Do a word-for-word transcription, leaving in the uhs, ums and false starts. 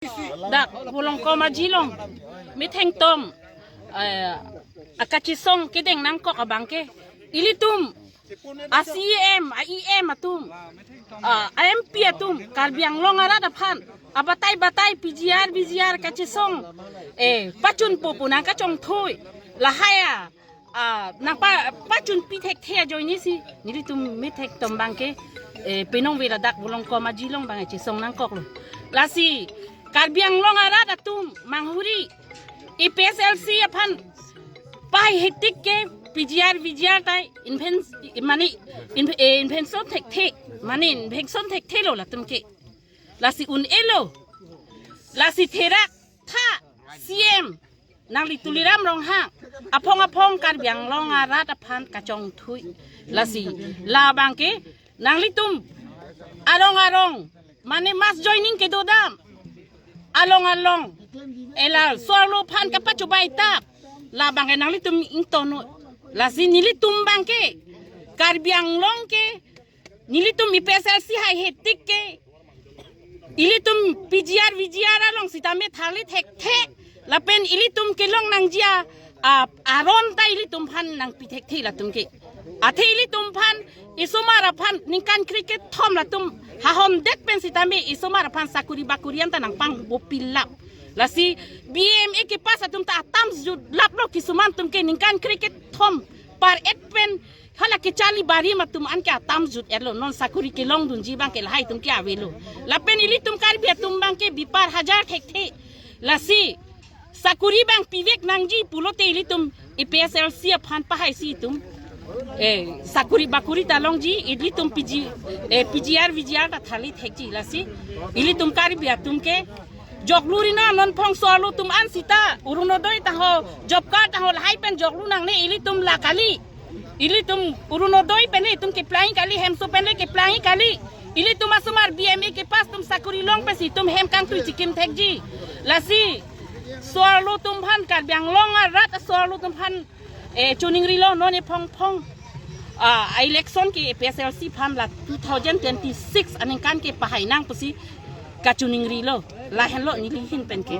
Dak Volongkom Aji along methengtom, eh, akachesong kedeng nangkok abangke, ilitum a C E M, a E M atum, ah, a M P atum, Karbi Anglong arat aphan abatai batai P G R, V G R kachesong, eh, pachunpo pu nangkachongthui. Lahai a, ah, nangpa, pachunpi thekthe ajoinesi nelitum methengtom abangke, eh, penong vela dak Volongkom Aji along abang chesong nangkoklo. Lasi Karbi Anglong arat atum manghuri, A P H L C aphan pahai hetik ke P G R, V G R ta inven-, mane, in-, eh, invention thekthe, mane invention thekthelo latum ke. Lasi un-elo. Lasi therak tha C M nangli Tuliram Ronghang aphong aphong Karbi Anglong arat aphan kachongthui. Lasi labangke nanglitum arong arong, mane mass joining kedodam along along, ela so-arlo aphan kapachobai tap, labangke nanglitum ingtonnon. Lasi nelitum abangke, Karbi Anglong ke, nelitum A P H L C hai hetik ke, ilitum P G R, V G R along sitame thali thekthe, lapen ilitum kelong nangji a, a, aron ta ilitum aphan nangpi thekthe latum ke. Athe ilitum aphan, isomar aphan ningkan krekethom latum hahondet pen sitame isomar aphan sakuri bakuri anta nangpangbo pilap. Lasi B M A kepass atum ta atam jutlaplo, kisuman atum ke ningkan krekethom par-et pen hala kecharli barim atum anke atam jut-etlo, non sakuri kelongdunji abangke lahai atum ke avelo. Lapen ilitum Karbi atum abangke bipar hajar thekthe. Lasi sakuri abang pivek nangji pulote ilitum A P H L C aphan pahaisi itum, eh, sakuri bakuri ta longji, ilitum P G, eh, P G R, V G R ta thali thekji. Lasi ilitum Karbi atum ke joklu ri non, non phongso-arlo atum an sita, Orunodoi ta ho, job card ta ho, lahai pen joklu nangne, ilitum la kali. Ilitum Orunodoi pen le itum keplang kali, hemso pen le keplang kali. Ilitum asomar B M A kepass atum sakuri long pensi itum hem kangtui chikim thekji. Lasi so-arlo atum aphan, Karbi Anglong arat so-arlo atum aphan, eh, choningrilo, non ephong phong, ah, election ke A P H L C aphan la two thousand twenty-six aningkan ke pahai nang pusi kachoningrilo. Lahenlo neli ahin pen ke.